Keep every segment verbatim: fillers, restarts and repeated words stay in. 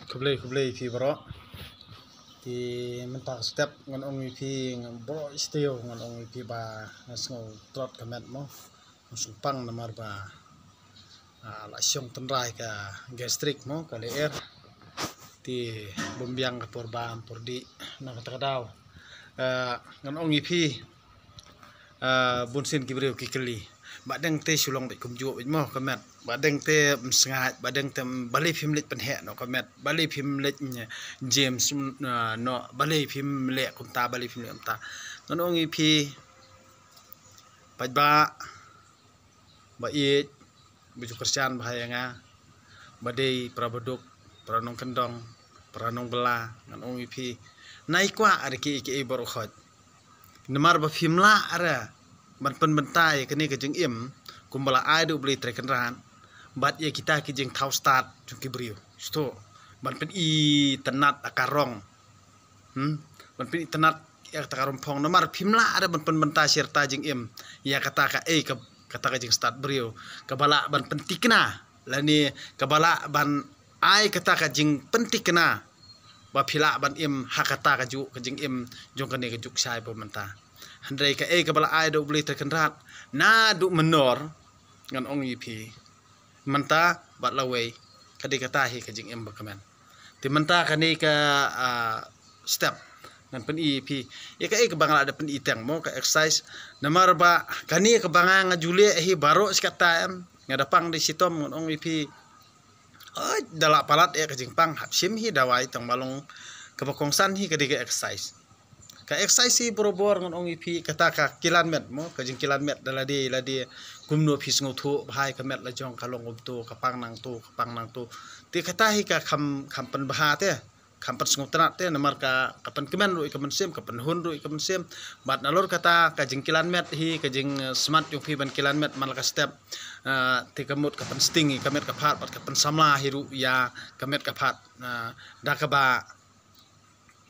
Khublei, khublei phi baroh. Te mynta ka step ngan ong ïa phi, ngan baroh i step ngan ong ïa phi ba nga sngew trot ka met mo. Nga sngew pang namar ba, ah, la shong tynrai ka gastric mo, ka lyer. Te bym biang ka por bam por dih na kata ka daw. Ah, ngan ong ïa phi, ah, bun sien ki briew ki kylli. Ba deng te shu long beit kumjuh beit mo ka met. Ba deng te ym sngaid, ba deng te ym, balei phim leit pynheh noh ka met. Balei phim leit, mm, gym, ah, noh, balei phim leh kumta, balei phim leh kumta. Ngan ong ïa phi, paidbah, ba ïeit, ba ju kyrshan bha ïa nga, ba dei para baduk, para nongkyndong, para nongbylla, ngan ong ïa phi. Nai kwah re kiei kiei baroh khoit. Namar ba phim lah re ban pynbynta ïa kane ka jingim kumba la ai da U Blei Trai Kynrad bad ïa kita ki jingthaw stad jong ki briew. Shuh, ban pyni tynnat ïa ka rong. Hmm? Ban pyni tynnat ïa kata ka rong phong. Namar phim lah re ban pynbynta shisha jingim ïa kata ka, eh, ka, kata ka jingstad briew kaba lah ban pynthikna lane kaba lah ban ai kata ka jingpynthikna ba phi lah ban im ha kata kajuh ka jingim jong kane ka juk shai ba mynta. Hynrei kaei kaba la ai da U Blei Trai Kynrad naduh mynnor, ngan ong ïa phi, mynta bad lawei, ka dei kata hi ka jingim ba kmen. Te mynta kane ka, ah, step ngan pyni ïa phi ïa kaei kaba nga la dep pyni teng mo, ka exercise. Namar ba kane kaba nga nga ju leh hi baroh shi katta, em, nga da pang da shitom, ngan ong ïa phi. Oi, da la palat ïa ka jingpang, hap shim hi dawai, tang ba long kaba kongsan hi ka dei ka exercise. Ka exercise hi barabor, ngan ong ïa phi, kata ka kilan met mo, ka jingkilan met da lade lade. Kumno phi sngewthuh bha ïa ka met la jong, ka long kumto, ka pang nangto, ka pang nangto. Te kata hi ka kham, kham pynbha te, kham pynsngewtynnat te, namar ka, ka pynkmen ruh ïa ka mynsiem, ka pynhun ruh ïa ka mynsiem. Bad nalor kata ka jingkilan met hi, ka jing, eh, smat jong phi ban kilan met man la ka step. Ah, te ka mut ka pynsting ïa ka met ka phad bad ka pynsamla hi ruh ïa ka met ka phad. Ah, da kaba,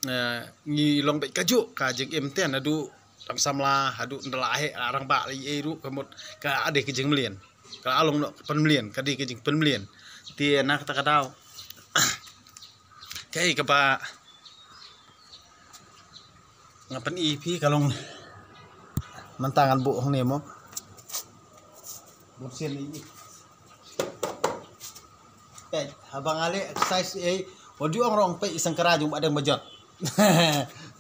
eh, ngi long beit kajuh ka jingim te, naduh dang samla haduh ynda la heh, la rangbah, la ïa ruh, ka mut ka dei ka jingmlien. Ka la long noh ka pynmlien, ka dei ka jingpynmlien. Te na kata ka daw, kaei kaba nga pyni ïa phi ka long, mynta ngan buh hangne mo. Bun sien ïa. Peit, haba nga leh exercise, eh, wat ju ong rong peit i sengkara jong ba dang bajot.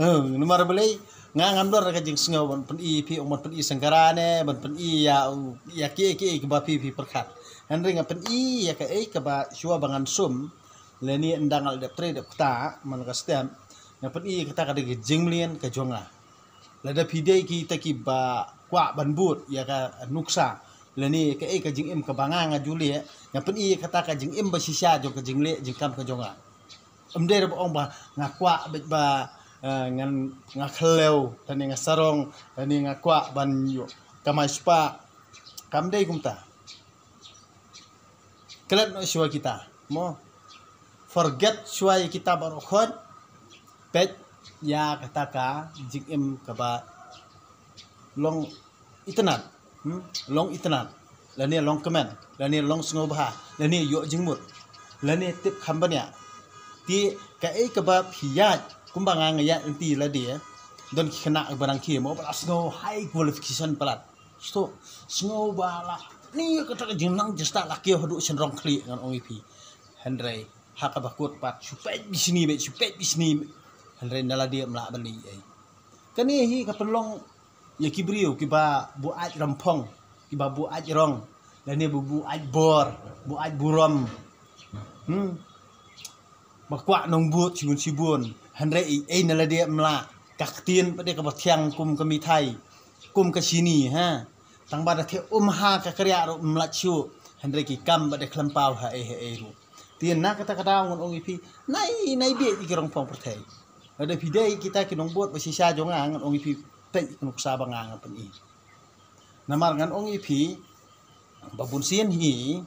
Hmm, namar balei, nga ngam don ka jingsngew ban pyni ïa phi, ong ban pyni sengkara ne, ban pyni ïa, ïa kiei kiei kiba phi phi pyrkhat. Hynrei nga pyni ïa kaei kaba shuwa ba ngan sum, lane ynda nga la dep trei dep ktah man ka step, nga pyni ïa kata ka dei ka jingmlien ka jong nga. Lada phi dei kita kiba kwah ban bud ïa ka nuksa lane kaei ka jingim kaba nga nga ju leh, nga pyni ïa kata ka jingim ba shisha jong ka jingleh jingkam ka jong nga. Ym dei re ba ong ba nga kwah beit ba, eh, ngan, nga khlem lane nga sarong lane nga kwah ban ïoh kamai spah. Kam dei kumta. Klet noh shuwa kita mo. Forget shuwa ïa kita baroh khoit. Peit ïa kata ka jingim kaba long itynnad. Hmm? Long itynnad. Lane long kmen. Lane long sngewbha. Lane ïoh jingmut. Lane tip kham bniah. Te kaei kaba phi ïaid kumba nga nga ïaid lynti lade. Don ki khynnah ba nang khie mo ba la sngew high qualification palat. Sngewbha la, ni kata ka jingnang jingstad la kiew haduh shynrong khlieh ngan ong ïa phi. Hynrei ha kaba kut pat shu peit bishni beit, shu peit bishni beit. Hynrei na lade ym lah ban leh ei. Kane hi ka pynlong ïa ki briew kiba buaid ramphong, kiba buaid rong, lane ba buaid bor, buaid burom. Hmm. Ba kwah nongbud shibun shibun. Hynrei ei ei na lade ym lah. Ka ktien pat de kaba thiang kum ka mithai, kum ka shini, ha. Tang ba da theh um ha ka kriah ruh ym lah shuh. Hynrei ki kam pat de khlem paw ha ei ha ei ruh. Te na kata ka daw ngan ong ïa phi, nai, nai bieit ïa ki rong phong pyrthei. Lada phi dei kita ki nongbud ba shisha jong nga, ngan ong ïa phi, peit ïa ka nuksa ba nga nga pyni. Namar ngan ong ïa phi, ba bun sien hi,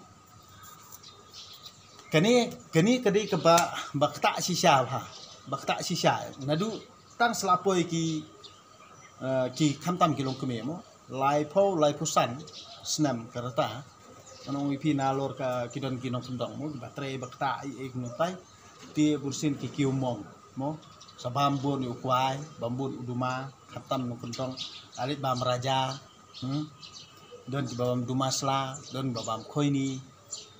kane, kane ka dei kaba, ba ktah shisha bha, ba ktah shisha. Naduh tang sla poi ki, eh, ki khamtam ki longkmie mo, laiphew, laiphew san snem ka rta. Ngan ong ïa phi nalor ka ki don ki nongkyndong mo, kiba trei ba ktah ei ei kumno tai. Te bunsien ki kiew mong mo, sa bam bun ïa u kwai, bam bun u duma, khamtam nongkyndong, la leit bam raja. Hmm? Don kiba bam duma sla, don ba bam khoini,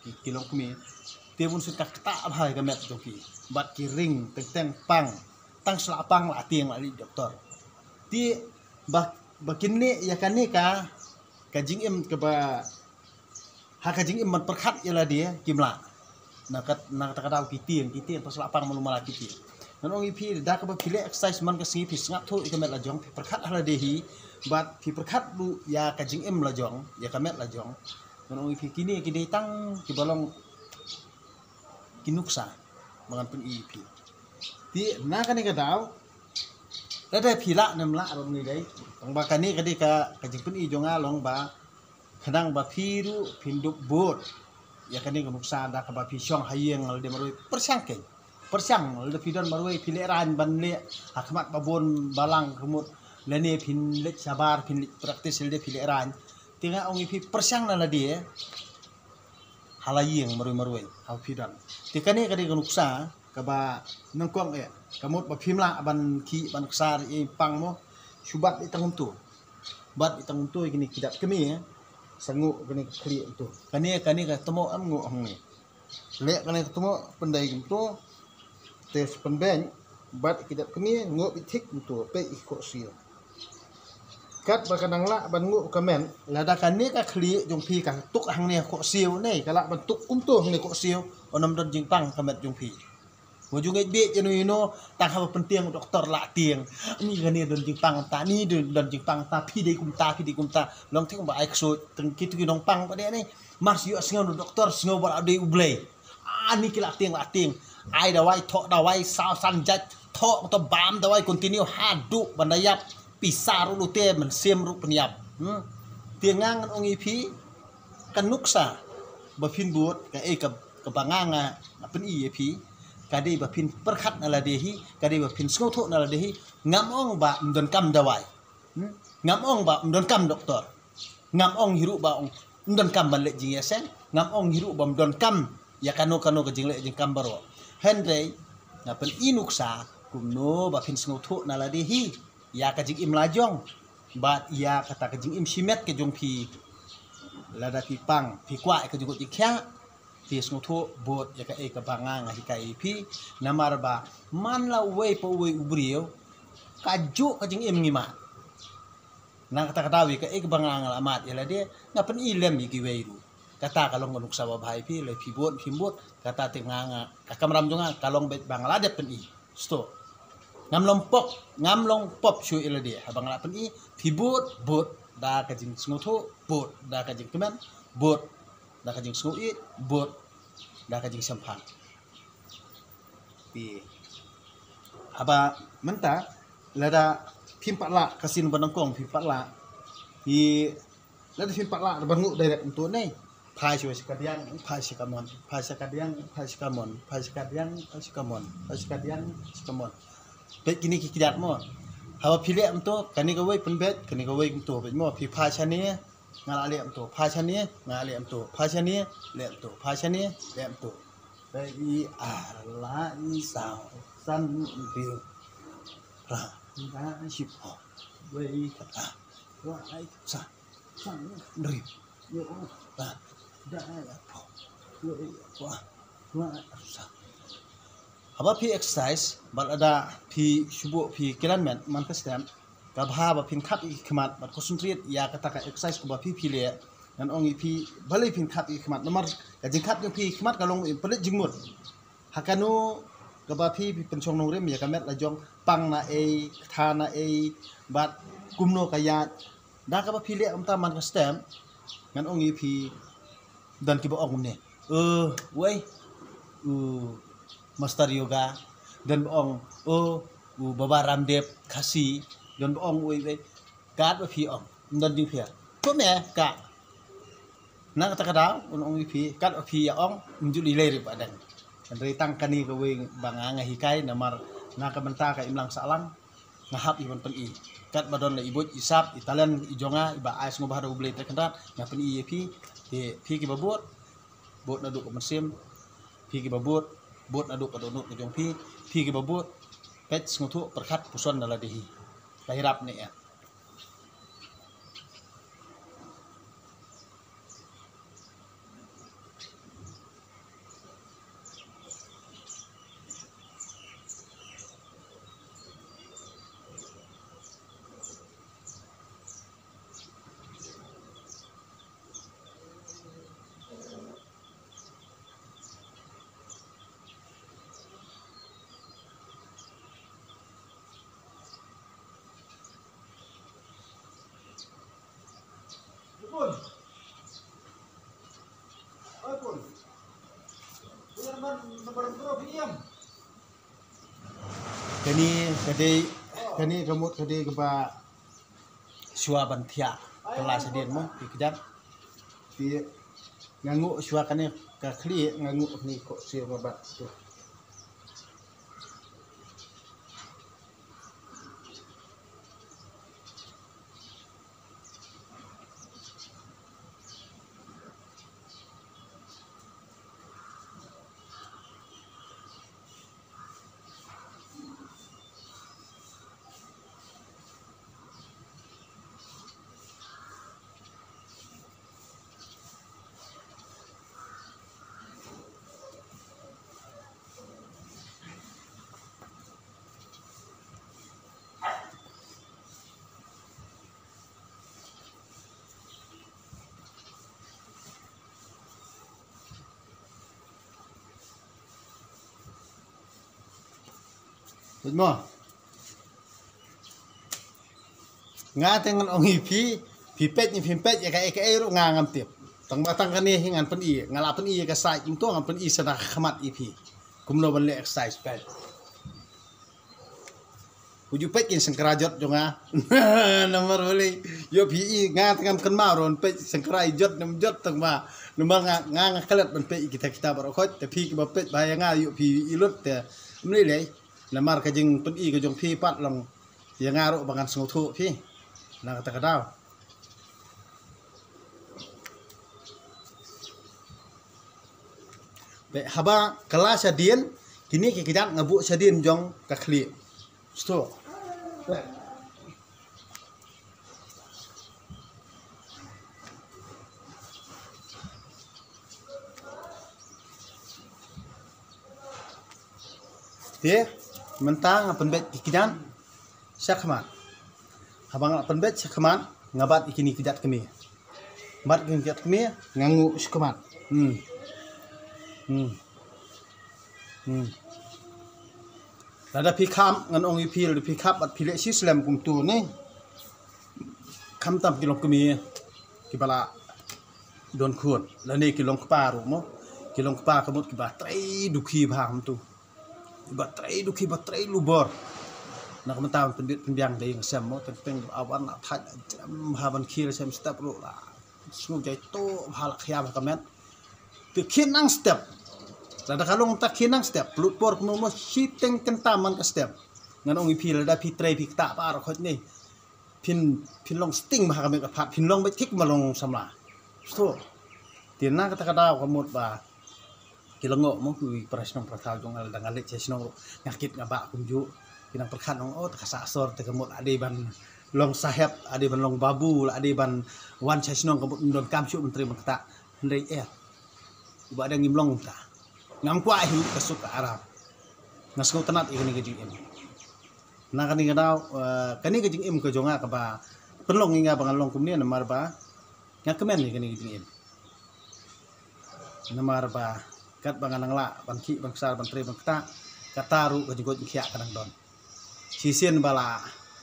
ki, ki longkmie. Te bunsien ka ktah bha ïa ka met jong ki. Bad ki ring teng teng pang, tang sla pang la tieng la leit doktor. Te ba, ba kin leh ïa kane ka, ka jingim kaba, ha ka jingim ban pyrkhat ïa lade kim lah. Na ka, na kata ka daw ki tieng, ki tieng, pas la pang malu mala ki tieng. Ngan ong ïa phi, da kaba phi leh exercise man ka sngi phi sngap thuh ïa ka met la jong, phi pyrkhat ha lade hi, bad phi pyrkhat ruh ïa ka jingim la jong, ïa ka met la jong. Ngan ong ïa phi, kine ki dei tang kiba long ki nuksa ba ngan pyni ïa phi. Te na kane ka daw, lada phi lah ne em lah ruh ngi dei. Tang ba kane ka dei ka, ka jingpyni jong nga long ba khnang ba phi ruh phin dup bud ïa kane ka nuksa da kaba phi shong ha ïing lade marwei, pyrshang kein. Pyrshang lada phi don marwei, phi lehraiñ ban leh ha khmat ba bun balang ka mut, lane phin leit shabar, phin leit practice lade phi lehraiñ. Te nga ong ïa phi, pyrshang na lade ha la ïing marwei marwei ha phi don. Te kane ka dei ka nuksa kaba nyngkong eh, ka mut ba phim lah ban khih ban ksar ïa i pang mo, shu bat ïa tang kumto. Bat ïa tang kumto ïa kine ki dat kmie, sa nguh kane ka khlieh kumto. Kane, kane ka tmoh em nguh hangne. Leh kane ka tmoh pyndei kumto. Te sa pynbeiñ, bat ïa ki dat kmie, nguh beit thik kumto, peit ïa ki khohsiew. Katba ka nang lah ban nguh ka met, lada kane ka khlieh jong phi ka tuk hangne khohsiew ne, ka lah ban tuk kumto hangne khohsiew, ym don jingpang ka met jong phi. Wa ju ngeit beit ïano ïano, tang haba pyntieng u doktor la tieng. Ani kane don jingpang ta, ani don, don jingpang ta, phi dei kumta, phi dei kumta. Long thik ba ai ksuid, tang kito ki nongpang ba dei ne. Mar shu ïohsngew na u doktor, sngew ba la dei U Blei. Ani ki la tieng, la tieng. Ai dawai, thoh dawai, saw san jait, thoh to bam dawai continue haduh ban da ïap. Pisa ruh lute, mynsiem ruh pynïap. Hmm. Te nga ngan ong ïa phi, ka nuksa ba phin bud, kaei ka, kaba nga nga pyni ïa phi, ka dei ba phin pyrkhat na lade hi, ka dei ba phin sngewthuh na lade hi. Ngam ong ba ym donkam dawai. Hmm? Ngam ong ba ym donkam doktor. Ngam ong hi ruh ba ong ym donkam ban leh jingïaseng. Ngam ong hi ruh ba ym donkam ïa kano kano ka jingleh jingkam baroh. Hynrei nga pyni nuksa kumno ba phin sngewthuh na lade hi ïa ka jingim la jong bad ïa kata ka jingim shimet ka jong phi. Lada phi pang, phi kwah ïa ka jingkut jingkhiah, phi sngewthuh bud ïa kaei kaba nga nga hikai ïa phi. Namar ba man la uwei pa uwei u briew, kajuh ka jingim ngi mad. Na kata ka daw ïa kaei kaba nga nga la mad ïa lade, nga pyni lem ïa kiwei ruh. Kata ka long ka nuksa ba bha ïa phi, lei phi bud phim bud, kata te nga nga, ka kamram jong nga ka long beit ba nga la dep pyni. Sto. Ngam long pop, ngam long pop shuh ïa lade. Haba nga la pyni, phi bud, bud da ka jingsngewthuh, bud da ka jingkmen, bud da ka jingsngewieit, bud da ka jingshemphang. Phi. Haba mynta lada phim pat lah, ka sien ba nyngkong phim pat lah. Phi, lada phim pat lah ban nguh direct kumto ne. Phai sha kadiang, phai sha kamon, phai sha kadiang, phai sha kamon, phai sha kadiang, phai sha kamon, phai sha kadiang, phai sha kamon. Peit kine ki kjat mo. Haba phi leh kumto, kane kawei pynbeit, kane kawei kumto beit mo. Phi phai shane, nga la leh kumto, phai shane, nga la leh kumto, phai shane, leh kumto, phai shane, leh kumto. Peit, i, ar, lai, saw, san, hynriew, phra, hynriew, shiphew, wei, khatar, lai, san, san, hynriew, hynñiew, phra, dai, arphew, wei, arphew, lai, arphew san. Haba phi exercise, bad lada phi shu buh phi kylan met man ka step, ka bha ba phin khap ïa ki khmat bad concentrate ïa kata ka exercise kaba phi phi leh. Ngan ong ïa phi, balei phin khap ïa ki khmat? Namar ka jingkhap jong phi ïa ki khmat ka long ba pynleit jingmut. Ha kano kaba phi, phi pynshong nongrim ïa ka met la jong, pang na ei, kata na ei, bad kumno ka ïaid. Da kaba phi leh kumta man ka step, ngan ong ïa phi, don kiba ong kumne, eh, wei, u master yoga, don ba ong, oh, u Baba Ramdev Khasi, don ba ong wei wei. Katba phi ong, ym don jingpher. Kumne ka, na kata ka daw ngan ong ïa phi, katba phi ïa ong, ym ju lei lei ruh ba dang. Hynrei tang kane kawei ba nga nga hikai, namar na ka bynta ka imlang sahlang nga hap ïa ban pyni. Katba don la i buit i sap, i talent i jong nga, iba ai sngewbha da U Blei Trai Kynrad, nga pyni ïa phi. Te phi kiba bud, bud naduh ka mynsiem. Phi kiba bud, Bud naduh ka dohnud ka jong phi, phi kiba bud, peit sngewthuh pyrkhat puson da lade hi. Ba ïarap ne em. Kane ka dei, kane ka mut ka dei kaba shuwa ban thiah ka la shadien mo, ki kjat. Ki nga nguh shuwa kane ka khlieh, nga nguh kane ko shuwa ba tu. Peit mo. Nga te ngan ong ïa phi, phi peit ne phim peit ïa kaei kaei ruh nga ngam tip. Tang ba tang kane hi ngan pyni, nga la pyni ïa ka size kumto, ngan pyni sa da ka khmat ïa phi. Kumno ban leh exercise, peit. Phi ju peit kin sngewkra jot jong nga. Namar balei, ïoh phi i nga te ngam kynmaw ruh peit sngewkra jot ne ym jot, tang ba namar nga, nga, nga klet ban peit ïa kita kita baroh khoit, te phi kiba peit bha ïa nga ïoh phi i lut te. Ym lei lei. Namar ka jingpyni ka jong phi pat long ïa nga ruh ba ngan sngewthuh phi. Na kata ka daw. Te haba ka la shadien, kine ki kjat nga buh shadien jong ka khlieh. Sto. Te mynta nga pynbeit ki kjat sha khmat. Haba nga pynbeit sha khmat, nga bat ïa kine ki kjat kmie. Bat ïa kine ki kjat kmie, nga nguh sha khmat. Hmm. Hmm. Hmm. Lada phi kham, ngan ong ïa phi, lada phi kham bad phi leh shi slem kumto ne. Khamtam ki long kmie kiba la don khun, lane ki long kpa ruh mo. Ki long kpa ka mut kiba trei dukhi bha kumto. Ba trei dukhi, ba trei lubor. Na ka mynta ban pynbit pynbiang dei nga sem mo, teng teng a wan la thait, jrem bha ban khie sem step ruh la. Sngew jai to bha la khia bha ka met. Te khie nang step. Lada ka long ta khie nang step. Pynlut por kumno mo, shiteng kynta man ka step. Ngan ong ïa phi lada phi trei phi ktah ba ar khot ne. Phin, phin long sting bha ka met ka phad, phin long beit thik ma long samla. Sto. Te na kata ka daw ka mut ba ki la ngoh mo ki para shnong para thaw jong nga, lada nga leit sha shnong ruh nga kit nga bah kumjuh. Ki nang pyrkhat nong, oh, te ka sah sor te ka mut la dei ban long sahep, la dei ban long babu, la dei ban wan sha shnong ka mut ym don kam shuh ban trei ban ktah. Hynrei eh, uba dang ngim long ta. Ngam kwah hi ka suk ka aram. Nga sngewtynnat ïa kane ka jingim. Na kane ka daw, eh, kane ka jingim ka jong nga kaba pynlong ïa nga ba ngan long kumne namar ba nga kmen ïa kane ka jingim. Namar ba katba nga nang lah ban khih ban ksar ban trei ban ktah, kata ruh ka jingkoit jingkhiah ka nang don. Shisien ba la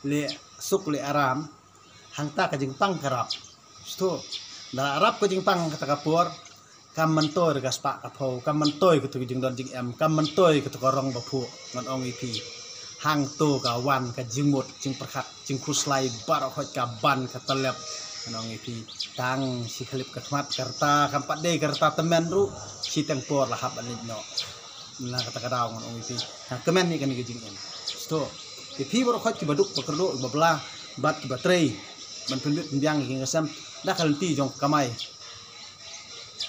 leh suk leh aram, hangta ka jingpang ka rap. Sto, da la rap ka jingpang kata ka por, kam myntoi ka spah ka phew, kam myntoi kato ka jingdon jingem, kam myntoi kato ka rong ba phuh, ngan ong ïa phi. Hangto ka wan ka jingmut, jingpyrkhat, jingkhuslai baroh khoit ka ban ka tyllep, ngan ong ïa phi. Tang shi khyllip ka khmat ka rta, kam pat dei ka rta tymmen ruh, shiteng por la hap ban leit noh. Na kata ka daw ngan ong ïa phi. Nga kmen ïa kane ka jingim. Sto. Ïa phi baroh khoit kiba duk ba kyrduh, ba bla, bad kiba trei ban pynbit pynbiang ïa ka sem da ka lynti jong ka kamai.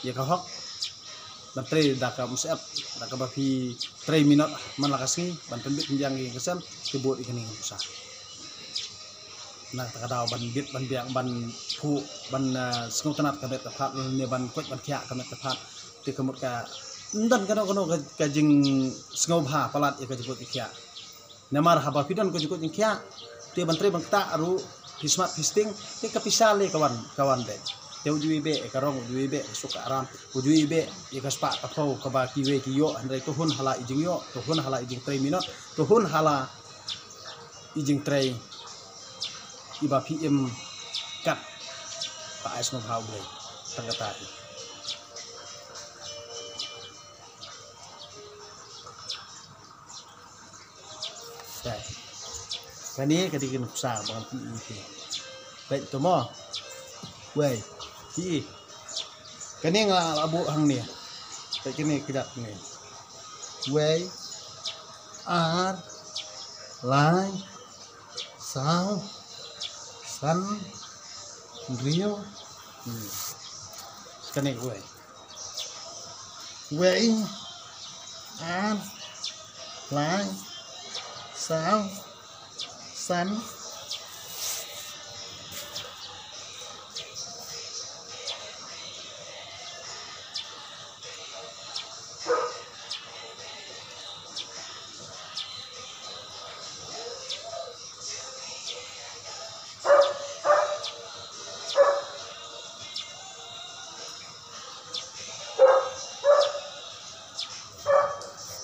Ïa ka hok. Ban trei da ka musep, da kaba phi trei minot man la ka sngi, ban pynbit pynbiang ïa ka sem, te bud ïa kane ka nuksa. Na kata ka daw ban bit ban biang, ban phuh, ban, ah, sngewtynnat ka met ka phad, ne ban koit ban khiah ka met ka phad. Te ka mut ka, ym don kano kano ka, ka jingsngewbha palat ïa ka jingkoit jingkhiah. Namar haba phi don ka jingkoit jingkhiah, te ban trei ban ktah ruh, phi smat phi sting, te ka pisa lei ka wan, ka wan beit. Te u ju ibeh ïa ka rong, u ju ibeh ïa ka suk ka aram, u ju ibeh ïa ka spah ka phew kaba kiwei ki ïoh, hynrei to hun ha la i jingïoh, to hun ha la i jingtrei minot, to hun ha la i jingtrei iba phi im kat. Ba ai sngewbha U Blei tang kata hi. Kane ka dei ka nuksa ba ngan pyni ïa phi. Peit to mo. Wei. Phi. Kane nga la buh hangne. Peit kane ka jait kane. Wei. Ar. Lai. Saw. San. Hynriew. Hmm. Kane ka wei. Wei, ar, lai, saw, san.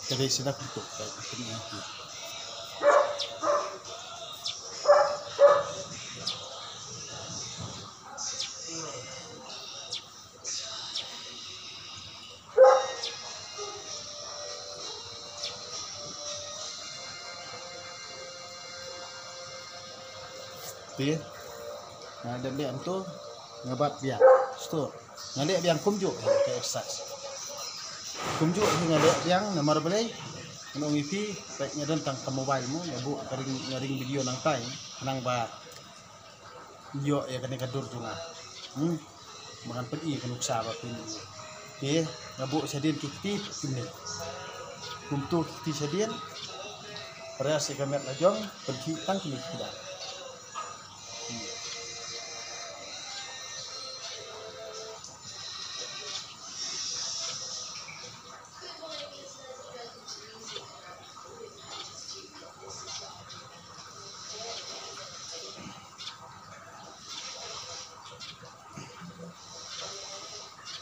Ka dei sida kumto, ka dei kumto. Te, nga dep leh kumto, nga bat biang. Sto. Nga leh biang kumjuh hi ka exercise. Kumjuh hi nga leh biang namar balei. Ngan ong ïa phi, peit nga don tang ka mobile mo, nga buh ka ring, nga ring video nangtai. Khnang ba ïoh ïa kane ka dur jong nga. Hmm. Ba ngan pyni ïa ka nuksa ba phin ïoh. Te nga buh shadien ki kti kumne. Kumto ki kti shadien. Press ïa ka met la jong, pynkhih tang kine ki kti. Hmm.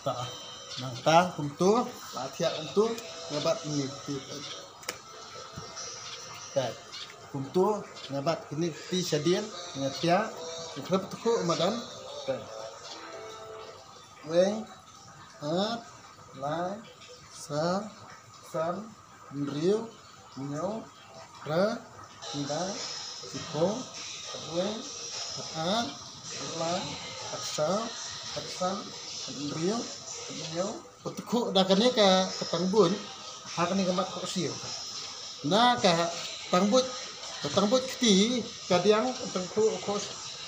Ta, nangta kumto, la thiah kumto, nga bat kine ki kti. Ta, kumto, nga bat kine ki kti shadien, nga thiah, nga khrep tukhu madan. Ta. Weng, ar, lai, saw, san, hynriew, hynñiew, phra, khyndai, shiphew, khatwei, khatar, khatlai, khatsaw, khatsan, khathynriew, khathynñiew. Pyntukhuh da kane ka, ka tangbuj ha kane ka mat khohsiew. Na ka tangbuj, ka tangbuj kti ka diang pyntukhuh khoh,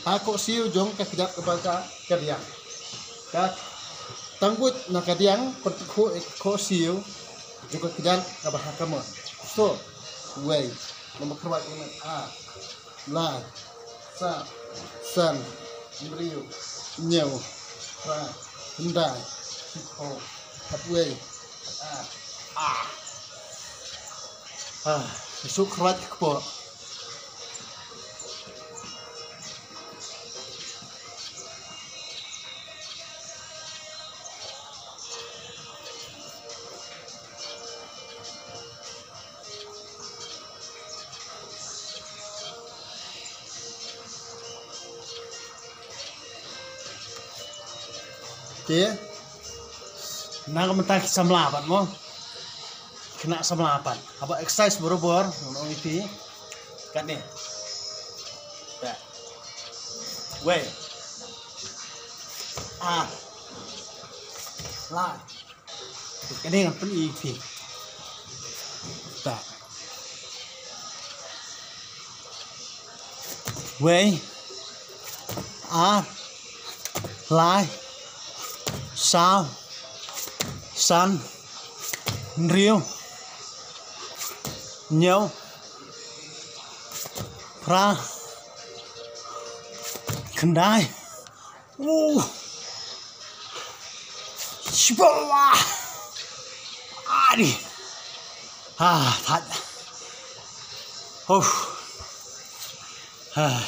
ha khohsiew jong ka kjat kaba ka, ka diang. Ka tangbuj na ka diang pyntukhuh khohsiew jong ka kjat kaba ha kamon. So, wei, namar kyrwai ina a. Lai, saw, san, hynriew, hynñiew, phra, khyndai, shiphew, khatwei, khatar. Ah. Ah, suk khrwat kpoh. Te na ka mynta ki samla pat mo. Khynnah samla pat. Haba exercise barabor, ngan ong ïa phi. Katne. Wei. Ar. Lai. Kane ngan pyni ïa phi. Ta. Wei. Ar. Lai. Saw. San. Hynriew. Hynñiew. Phra. Khyndai. Uh. Shibala. Ani. Ah, thait. Huh. Ah.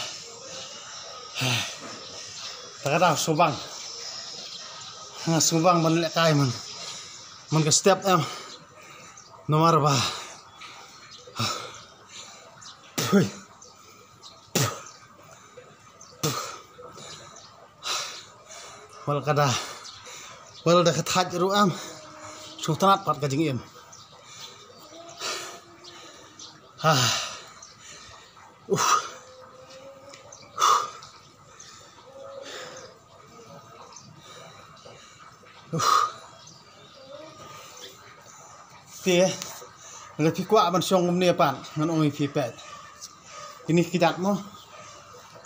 Ah. Ta ka daw sngewbang. Nga sngewbang ban lehkai man. Man ka step em. Namar ba. Phui. Wel ka da. Wel da ka thait ruh em. Sngewtynnat pat ka jingim. Ah. Uf. Uf. Te, lada phi kwah ban shong kumne pat, ngan ong ïa phi peit. Kine ki jait mo.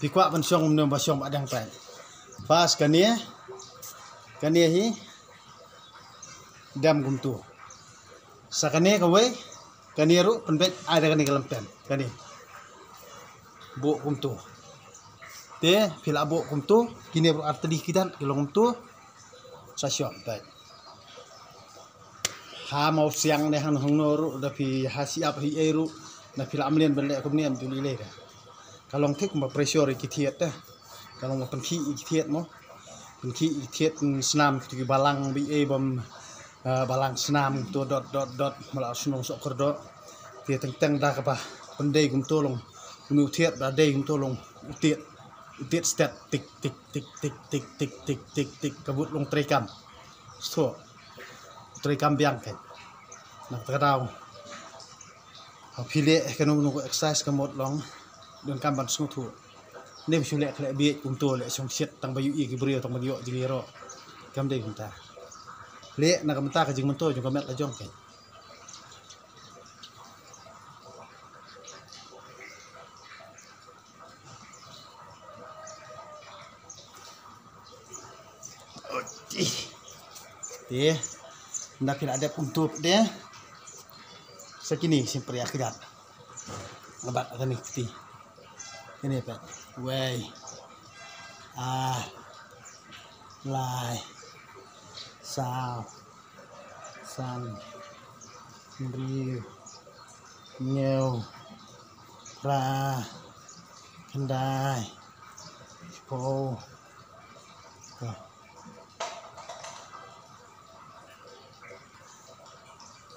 Phi kwah ban shong kumne ba shong ba dang peit. Pas kane, kane hi, dem kumtu. Sa kane kawei, kane ruh pynbeit ai da kane ka lympen. Kane. Buh kumtu. Te, phi la buh kumtu, kine ruh artylli ki jait, ki long kumtu. Sa shong, peit. Ha Mawsiang ne hangno hangno ruh, da phi ha Siap hi ei ruh, da phi la mlien ban leh kumne em tu lei lei da. Ka long thik ba pressure ïa ki thied te. Ka long ba pynkhih ïa ki thied mo. Pynkhih ïa ki thied, mm, snam ki tu ki balang ba ei bam, ah, balang snam tu dot dot dot, ma la shnong sok kyrdoh. Te teng teng da kaba pyndei kumtu long. Uni u thied da dei kumtu long. U thied. U thied stet tik tik tik tik tik tik tik tik tik tik ka bud long treikam. Sto. Treikam biang kai. Na ka daw. Ha phi leh kano kano ka exercise ka mut long. Donkam ban sngewthuh. Ne phi shu leh khleh bieit kumto leh shong shit tang ba ïohi ki briew tang ba ïoh jingïaroh. Kam dei kumta. Leh na ka mynta ka jingmyntoi jong ka met la jong kai. Te, nda phi la dep kumto de. Sa kine sngewpria kjat. Nga bat kane kti. Kane pat. Wei. Ah. Lai. Saw. San. Hynriew. Hynñiew. Phra. Khyndai. Shiphew. Ka.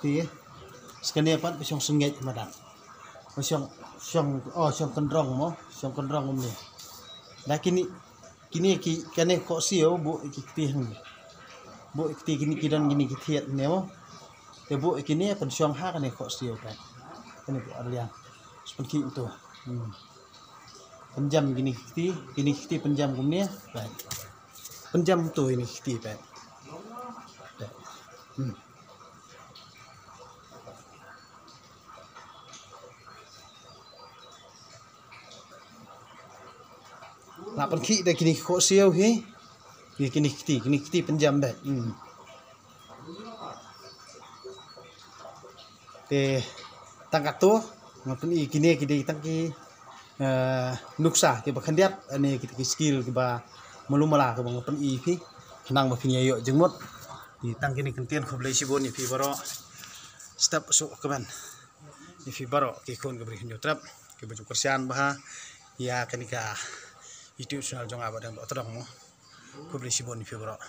Te, sa kane pat ba shong sngewbha madan. Ba shong, shong, oh, shong kynrong mo, shong kynrong kumne. Da kine, kine ki, kane khohsiew, buh ki kti hangne. Buh ki kti kine ki don kine ki thied ne mo. Te buh kine pynshong ha kane khohsiew pat. Kane buh arliang. Sa pynkhih to. Hmm. Pynjam kine ki kti, kine ki kti pynjam kumne. Pat. Pynjam to kine ki kti pat. Pat. Hmm. La pynkhih da kine ki khohsiew hi. Kine, kine ki kti, kine ki kti pynjam beit. Hmm. Te tang katto, nga pyni kine ki dei tang ki, eh, nuksa kiba khyndiat, ne ki, ki skill kiba malu mala kiba nga pyni phi. Khnang ba phin ïa ïoh jingmut. Te tang kine kyntien, khublei shibun ïa phi baroh. Step suk kmen. Ïa phi baroh ki khun ki briew Hynñiewtrep kiba ju kyrshan bha ïa kane ka YouTube channel jong nga Bah Dang Dohtdong mo. Khublei shibun ïa phi baroh.